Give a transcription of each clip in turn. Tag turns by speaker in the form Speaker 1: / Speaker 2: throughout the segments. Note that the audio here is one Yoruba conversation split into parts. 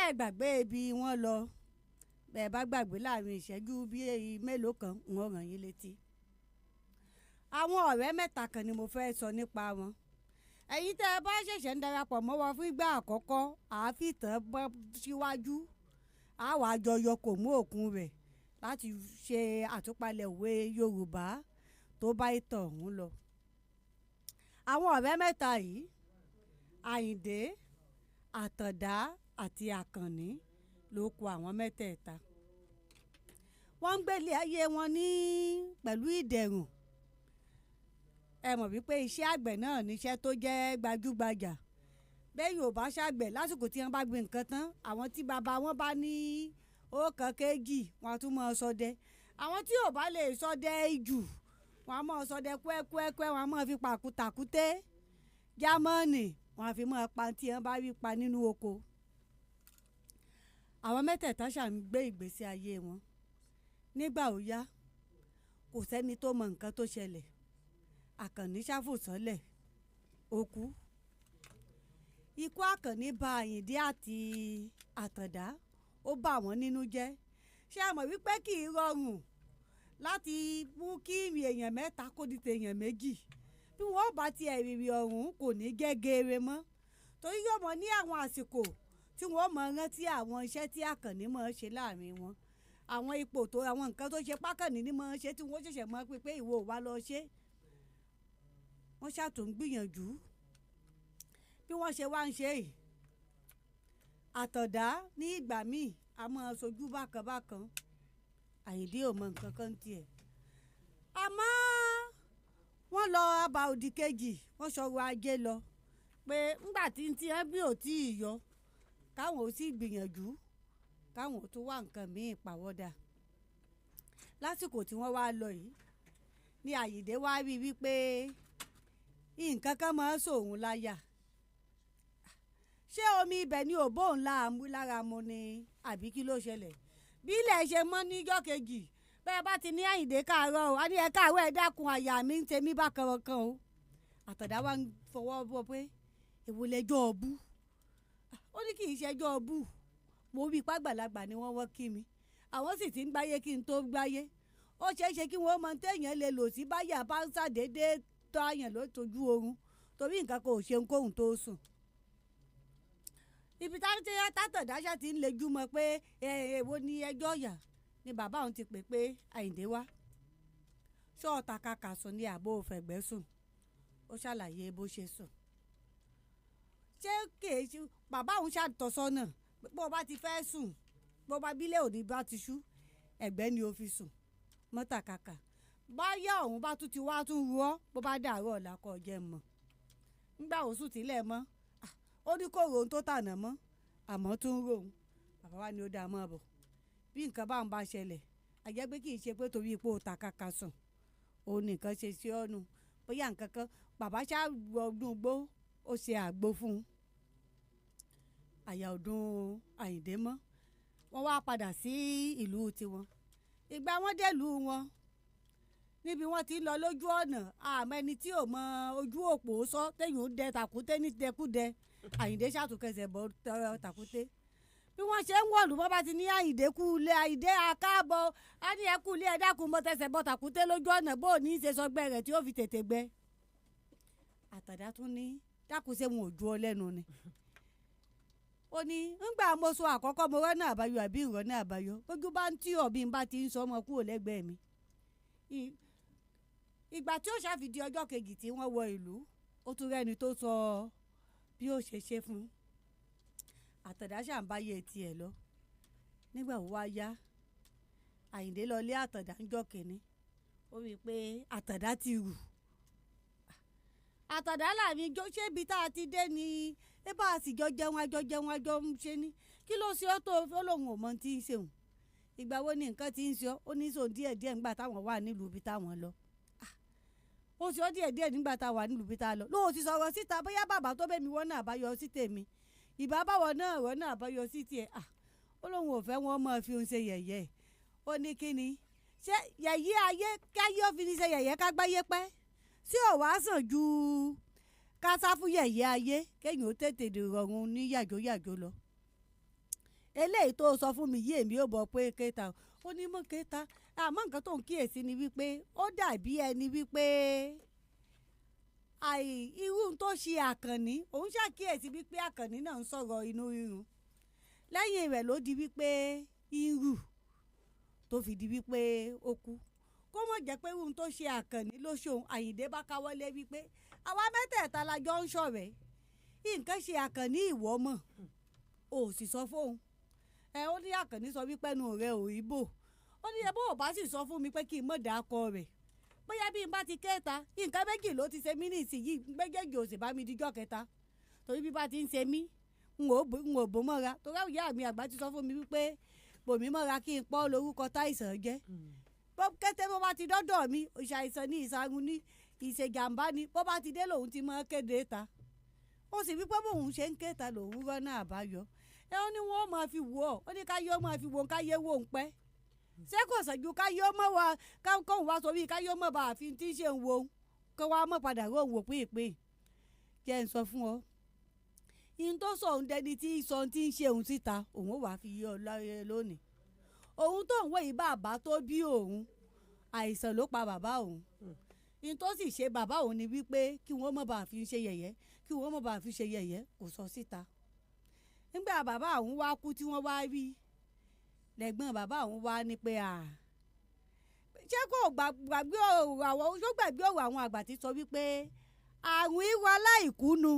Speaker 1: Ẹ gbàgbé ibi wọ́n lọ. Bẹ́ẹ̀ bá gbàgbé láàrin ìṣẹ́jú bíi mélòó kan, n ó rán yín létí. Àwọn ọ̀rẹ́ mẹ́ta kan ni mo fẹ́ sọ nípa wọn. Ẹ̀yin tẹ́ ẹ bá ṣẹ̀ṣẹ̀ ń darapọ̀ mọ́ wa fún ìgbà àkọ́kọ́, àáfìtàn bọ́ síwájú, a wàá jọ yọ kò mú òkun rẹ̀ láti ṣe àtúpalẹ̀ òwe Yorùbá tó bá ìtàn ọ̀hún lọ. Àwọn ọ̀rẹ́ mẹ́ta yìí, Àyìndé, Àtàndá àti Àkànní ló kọ àwọn mẹ́tẹ̀ẹ̀ta. Wọ́n ń gbélé ayé wọn ní pẹ̀lú ìdẹ̀rùn. Ẹ mọ̀ wípé iṣẹ́ àgbẹ̀ náà ni iṣẹ́ tó jẹ́ gbajúgbajà. Bẹ́ẹ̀ yóò bá ṣàgbẹ̀ lásìkò tí wọ́n bá gbin nǹkan tán, àwọn tí bàbá wọn bá ní ọ̀kan kejì, wọ́n á tún máa ṣọdẹ. Àwọn tí ò bá lè ṣọdẹ jù, wọ́n á máa ṣọdẹ kúẹ́kúẹ́kúẹ́, wọ́n á máa fi pàkútàkúté jámọ́ọ̀nì, wọ́n á fi máa pa tí wọ́n bá rí pa nínú oko. Àwọn mẹ́tẹ̀ẹ̀ta ṣà ń gbé ìgbésí ayé wọn. Nígbà ó yá, kò sẹ́ni tó mọ nǹkan tó ṣẹlẹ̀. Àkànní ṣàfòsọ́lẹ̀, ó kú. Ikú Àkànní ba Àyìndé àti Àtàndá, ó bà wọ́n nínú jẹ́. Ṣé ẹ mọ̀ wípé kì í rọrùn láti mú kí ìrìn èèyàn mẹ́ta kó di tèèyàn méjì? Bí wọ́n ò bá ti ẹ̀rìrì ọ̀hún kò ní jẹ́ geere mọ́. Torí yóò mọ̀ ní àwọn àsìkò tí wọ́n mọ̀ rántí àwọn iṣẹ́ tí Àkànní máa ń ṣe láàrin wọn. Àwọn ipò tó, àwọn nǹkan tó ṣe pákànní ní máa ń ṣe tí wọ́n ṣẹ̀ṣẹ̀ mọ̀ pé ìwọ ò wá lọ ṣe. Wọ́n ṣàtún gbìyànjú. Bí wọ́n ṣe wá ń ṣe yìí, Àtàndá ní ìgbà míì a máa sojú bákan bákan. Àyìndé ò mọ nǹkan kan tiẹ̀. Àmọ́ wọ́n lọ abà òdì kejì, wọ́n sọ̀rọ̀ ajé lọ pé ńgbà tí ń tí ẹ bí ò tí ì yọ, káwọn ò sì gbìyànjú, káwọn ò tún wá nǹkan míì pàwọ́dà. Lásìkò tí wọ́n wá lọ yìí ni Àyìndé wá rí wípé nǹkan kan máa ń sòun láyà. Ṣé omi ibẹ̀ ni ò bóun lára mu ni àbí kí ló ṣẹlẹ̀? Bí ilẹ̀ ṣe mọ́ níjọ́ kejì, bẹ́ẹ̀ bá ti ní Àyìndé káàárọ̀ o, a ní ẹ káàárọ̀, ẹ dákun, àyà mi ń tèmi bákan kan o. Àtàndá wá ń fọwọ́ bọ̀ pé èwo lẹjọ́ ọbú. Ó ní kì í ṣẹjọ́ ọbú. Mo wí pàgbàlagbà ni wọ́n wọ́n kí mi. Àwọn sì ti ń gbáyé kí n tó gbáyé. Ó ṣe é ṣe kí wọ́n mọ téèyàn lè lò sí báyà bá ń ṣàdédé tọ́ àyàn ló tojú oorun torí nǹkan kan ò ṣe ohunkóhun tó sùn. Ibi tátàndá ṣá ti ń lejú mọ́ pé èwo ni ẹjọ́ ọ̀yà ni bàbá òun ti pè pé Àyìndé wá. Ṣé ọ̀tà kàkà sùn ni àbó fẹ̀gbẹ́ sùn? Ó ṣàlàyé bó ṣe sùn. Ṣé kì í ṣe bàbá òun ṣàtọ̀sọ́nà bó bá ti fẹ́ sùn, bó bá bílẹ̀ òní bá ti ṣú, ẹ̀gbẹ́ ni ó fi sùn mọ́tà kàkà. Báyà òun bá tún ti wá tún ru ọ́, bó bá dàárọ̀ ọ̀la kó jẹ́ mọ̀. Nígbà òun sùn tílẹ̀ mọ́, ó ní kó ro ohun tó tànà mọ́, àmọ́ tún ń ro òun. Bàbá wa ní ó dáa mọ́ bọ̀. Bí nǹkan bá ń bá ṣẹlẹ̀, a jẹ́ pé kì í ṣe pé torí pé ó ta kàkà sùn, òun nìkan ṣe sí ọ́nú. Bóyá nǹkan kan, bàbá ṣá wọnú igbó, ó ṣe àgbo fún un. Àyà ò dùn Àyìndé mọ́. Wọ́n wá padà sí ìlú tiwọn. Ìgbà wọ́n dé ìlú wọn, níbi wọ́n ti ń lọ lójú ọ̀nà, àmọ́ ẹni tí ò mọ ojú òpó sọ téèyàn ń dẹ tàkúté ní dẹkúdẹ. Àyìndé ṣàtúnkẹsẹ̀ bọ́ tàkúté. Bí wọ́n ṣe ń wọ̀lú, wọ́n bá ti ní Àyìndé kú ilé, Àyìndé akáàbọ̀, á ní ẹ kú ilé, ẹ dákun mọ́ tẹsẹ̀ bọ́ tàkúté lójú ọ̀nà bó ní í ṣe sọgbẹ́ rẹ̀ tí ó fi tètè gbẹ. Àtàndá tún ní dákun ṣé wọn ò ju ọ lẹ́nu ni. Ó ní ńgbà mo sọ àkọ́kọ́ mo rọ́nà àbáyọ àbí ìrọ́nà àbáyọ. Bójú bá ń tí ọ̀ bí n bá ti ń sọ ọmọ kúrò lẹ́gbẹ̀ẹ́ mi. Ìgbà tí ó ṣàfìdí ọjọ́ kejì tí wọ́n wọ ìlú, ó tún rẹ́ni tó sọ bí ó ṣe ṣe fún un. Àtàndá ṣà ń bá yé tiẹ̀ lọ. Nígbà wo wá yá, Àyìndé lọ lé Àtàndá ńjọ́ kìíní. Ó rí i pé Àtàndá ti rù. Àtàndá làmì jó, ṣé ibi tá a ti dé ni? Ẹ bá a sì jọ jẹun, a jọ jẹun, a jọ ń ṣe ni. Kí ló ṣe ọ́ tó ó lóun ò mọ tí ń ṣe òun? Ìgbà wo ni nǹkan tí ń ṣe ọ́? Ó ní sóun díẹ̀díẹ̀ nígbà táwọn wà nílùú ibi táwọn lọ. Ó ṣe ọ́ díẹ̀díẹ̀ nígbà táwọn wà nílùú ibi táwọn lọ. Lóun ti sọ̀rọ̀ síta bóyá bàbá tó bẹ́ mi wọ́n náà bá yọ sí tèmi. Ìbá báwọ̀ náà rọ̀ náà bá yọ sí tiẹ̀. Ó lóun ò fẹ́ wọn máa fi òun ṣe yẹ̀yẹ́. Ó ní kí ni? Ṣé yẹ̀yẹ́ ayé káyé ó fi ní ṣe yẹ̀yẹ́ ká gbáyé pẹ́? Ṣé ò wá sàn ju ká sá fún yẹ̀yẹ́ ayé kéèyàn ó tètè rọrùn ní yàjóyàjó lọ? Eléyìí tó sọ fún mi yìí, èmi ò bọ̀ pé kéta. Ó ní mọ̀ kéta, àmọ́ nǹkan tó ń kíyèsí ni wípé ó dàbí ẹni wípé àì irú tó ṣe Àkànní, òun ṣàkíyèsí wípé Àkànní náà ń sọ̀rọ̀ inú rírun. Lẹ́yìn rẹ̀ ló di wípé irú tó fi di wípé ó kú. Kó mọ̀ jẹ́ pé irú tó ṣe Àkànní ló ṣe òun. Àyìndé bá káwọ́lé wípé àwa mẹ́tẹ̀ẹ̀ta la jọ ń ṣọ̀rẹ́, nǹkan ṣe Àkànní, ìwọ mọ̀, ò sì sọ fóun. Ẹ ó ní Àkànní sọ wípé ẹnu rẹ̀ ò rí bò. Ó ní ẹ bó ò bá sì sọ fún mi pé kí n mọ̀ dákọ rẹ̀, bóyá bí n bá ti kẹta, nǹkan méjì ló ti ṣe mí nísìnyí, méjèèjì ò sì bá mi dijọ́ kẹta, torí bí bá ti ń ṣe mí, n ò bò mọ́ra, torí àwọn ìyá mi àgbà ti sọ fún mi wípé bòmí mọ́ra kí n pọ́ lórúkọ táìsàn jẹ́. Bó kété bó bá ti dọ́dọ̀ mi, ìṣàìsàn ní ìsarun ní ìṣèjàmbá ni, bó bá ti dé lòun ti máa kéde ta. Ó sì wípé bóun ṣe ń kéta lòun rọ́nà àbáyọ. Ẹ ó ní wọ́n máa fi wò ó, ó ní káyé ó máa fi wò ó, káyé wò ó pẹ́. Ṣé kò sànjú káyé ó mọ̀ wá kóun wá sórí káyé ó mọ̀ bá àfi tí ń ṣe ń wo kó wá mọ̀ padà róun wò pínpín? Jẹ́ ń sọ fún ọ, ihun tó sọ òun dẹni tí sọ tí ń ṣe òun síta, òun ó wàá fi yé ọ lónìí. Òun tó ń wò yìí, bàbá tó bí òun, àìsàn ló pa bàbá òun. Ihun tó sì ṣe bàbá òun ni wípé kí wọ́n mọ̀ bá fi ṣe yẹ̀yẹ́, kí wọ́n mọ̀ bá fi ṣe yẹ̀yẹ́, kò sọ síta. Nígbà bàbá òun wá kú tí wọ́n wá rí lẹ́gbọ́n bàbá òun wá ní pé à ṣé kò gbàgbé ọ̀rọ̀ àwọn, ṣó gbàgbé ọ̀rọ̀ àwọn àgbà tí sọ wípé àrùn ìwà aláìkúnu,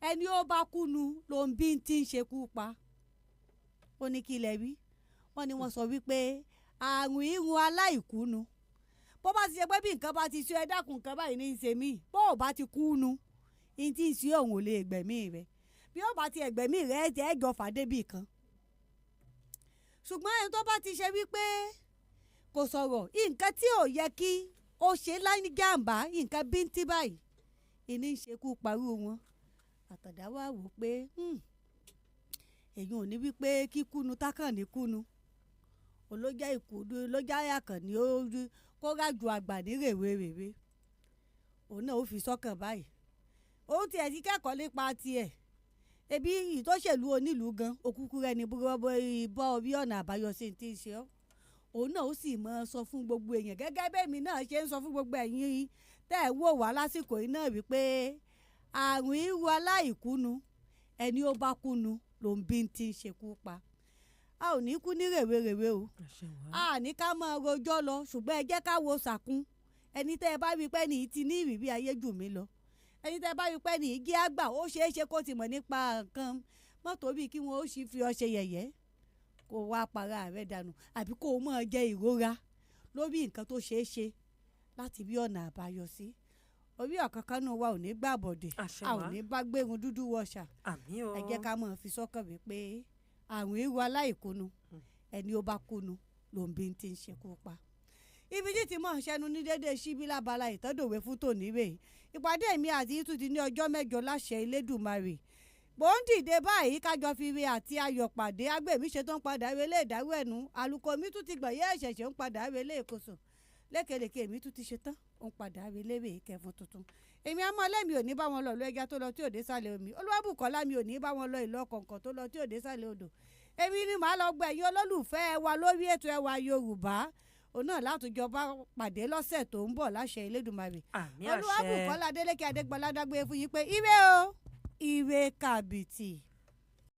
Speaker 1: ẹni ó bá kúnu ló ń bí tí ń ṣekú pa. Ó ní kí lẹ wí? Wọ́n ní wọ́n sọ wípé àrùn ìrun aláìkúnu, bó bá ti ṣe pé bí nǹkan bá ti ṣe, ẹ dákun, nǹkan báyìí ní í ṣe mí, bó ò bá ti kúnu, ní tí ń ṣe òun ò lè gbẹ̀mí rẹ̀. Bí ó bá ti ẹ̀gbẹ̀mí rẹ̀, ẹ̀ jẹ́ ẹ̀jọ̀ fàdébì kan. Ṣùgbọ́n ẹni tó bá ti ṣe wípé kò sọ̀rọ̀, nǹkan tí ò yẹ kí ó ṣe láì jàǹbá, nǹkan bíntín báyìí ìní ń ṣekú parú wọn. Àtàndá wá wò pé èyí ò ní wípé kíkúnu tákànní kúnu olójà ìkúdu lójà Àkànní, ó rí kó rájò àgbà ní rèwerèwe, òun náà ó fi sọ́kàn báyìí. Òun tiẹ̀ ti kẹ́kọ̀ọ́ nípa tiẹ̀, ebi ìtọ́sẹ̀lú onílùú gan òkúkú rẹ ní bọ́ bí ọ̀nà àbáyọ sí ti ń ṣe ọ́. Òun náà ó sì máa sọ fún gbogbo èèyàn gẹ́gẹ́ bẹ́ẹ̀ mi náà ṣe ń sọ fún gbogbo ẹ̀yin tẹ́ ẹ̀ wò wá lásìkò yìí náà wípé àrùn ìrù aláìkúnu, ẹni ó bá kúnu ló ń bí ti ń ṣekú pa. A ò ní kú ní rèwerèwe o. A ní ká máa rojọ́ lọ, ṣùgbọ́n ẹ jẹ́ ká wo sàkún. Ẹni tẹ́ ẹ bá rí pé ní ti ní ìrírí ayé jù mí lọ, ẹni tẹ́ ẹ bá rí pé ní igi àgbà, ó ṣeé ṣe kó ti mọ̀ nípa nǹkan mọ́tò bíi kí wọ́n ó sì fi ọ ṣe yẹ̀yẹ́, kó wá para rẹ̀ dànù, àbí kó o máa jẹ ìrora lórí nǹkan tó ṣeé ṣe láti bí ọ̀nà àbáyọ sí. Orí ọ̀kankan náà wa ò ní gbàbọ̀dẹ̀, a ò ní bá gbẹ̀rún dúdú wọ̀ṣà. Ẹ jẹ́ ká máa fi sọ́kàn wípé àrùn ìrù aláìkúnu, ẹni ó bá kúnu ló ń bí ti ń ṣekú pa. Ibi tí ti mọ̀ ṣẹnu ní déédéé síbí lábala ìtọ́dọ̀wé fún tòní rè. Ìpàdé mi àti yín tún ti ní ọjọ́ 8 láṣẹ Elédùmarè. Mò ń dìde báyìí, kájọ fi ire àti ayọ̀ pàdé. Agbèmí ṣe tó ń padà relé ìdárò ẹ̀nu, àlùkò mi tún ti gbọ̀nyẹ́ ẹ̀ṣẹ̀ṣẹ̀ ń padà relé ìkóso lékelèké, mi tún ti ṣe tán, ó ń padà relé rè kẹfun tuntun. Èmi àmọ́ lẹ́mi ò ní bá wọn lọ lọ ẹja tó lọ tí ò dé sálẹ̀ omi. Olúwàbùkọ́lá mi ò ní bá wọn lọ ìlọ kọ̀ọ̀kan tó lọ tí ò dé sálẹ̀ odò. Èmi ni màá lọ gbọ́ ẹ̀yin olólùfẹ́ wa lórí ètò Ẹwà Yorùbá, òun náà látòjọ bá pàdé lọ́sẹ̀ tó ń bọ̀ láṣẹ Elédùmarè. Olúwàbùkọ́lá Adélékè Adégbọlá dágbére fún yín pé ire o, ire kàbìtì.